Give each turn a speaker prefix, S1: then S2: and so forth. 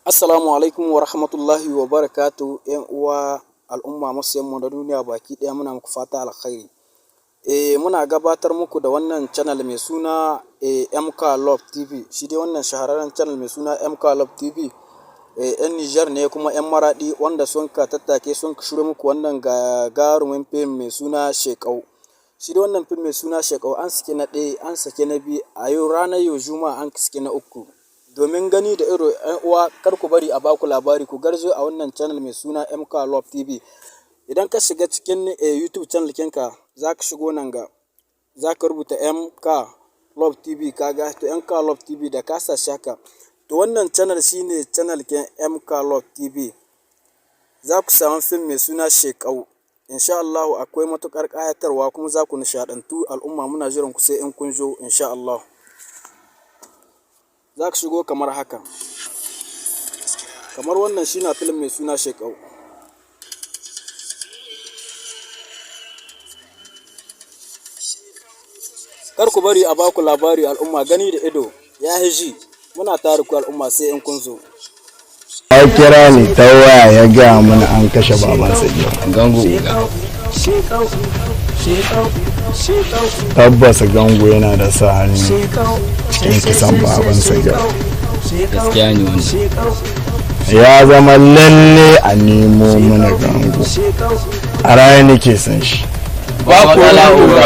S1: Assalamu alaikum wa rahmatullahi wa barakatu, ‘yan uwa al'umma masoyanmu na duniya baki ɗaya, muna muku fata alkhairi. Muna gabatar muku da wannan channel mai suna MK Love TV. Shi dai wannan shahararren channel mai suna MK Love TV. ‘Yan Nijar ne kuma ‘yan Maraɗi wanda sun ka tattake sun shiryo muku wannan gagarumin fim mai suna Shekau. Shi dai wannan fim mai suna Shekau, an saki na ɗaya, an saki na biyu, a yau ranar yau Juma'a an saki na uku. Domin gani da ido, ‘yan uwa, kar ku bari a baku labari, ku garzo a wannan channel mai suna MK Love TV. Idan ka shiga cikin YouTube channel ɗinka, za ka shigo nan ga, za ka rubuta MK Love TV, kaga to MK Love TV da ka sa shi haka. To wannan channel shine channel ɗin MK Love TV. Za ku samu fim mai suna Shekau. Insha Allahu akwai matuƙar ƙayatarwa kuma za ku nishaɗantu. Al'umma, muna jiran ku sai in kun zo, insha Allah. Za ka shigo kamar haka. Kamar wannan shi na film mai suna Shekau. Kar ku bari a baku labari, al'umma, gani da ido ya ji. Muna tare ku, al'umma, sai in kun zo.
S2: Ya kira ni ta waya ya gaya mana an kashe baban Sagir.
S3: Gangu uga.
S2: Tabbas Gangu yana da sa hannu cikin kisan baban Sagir.
S3: Gaskiya ne wannan.
S2: Ya zama lalle a nemo mana Gangu. A raya nake son shi.
S3: Ba matsala, uga.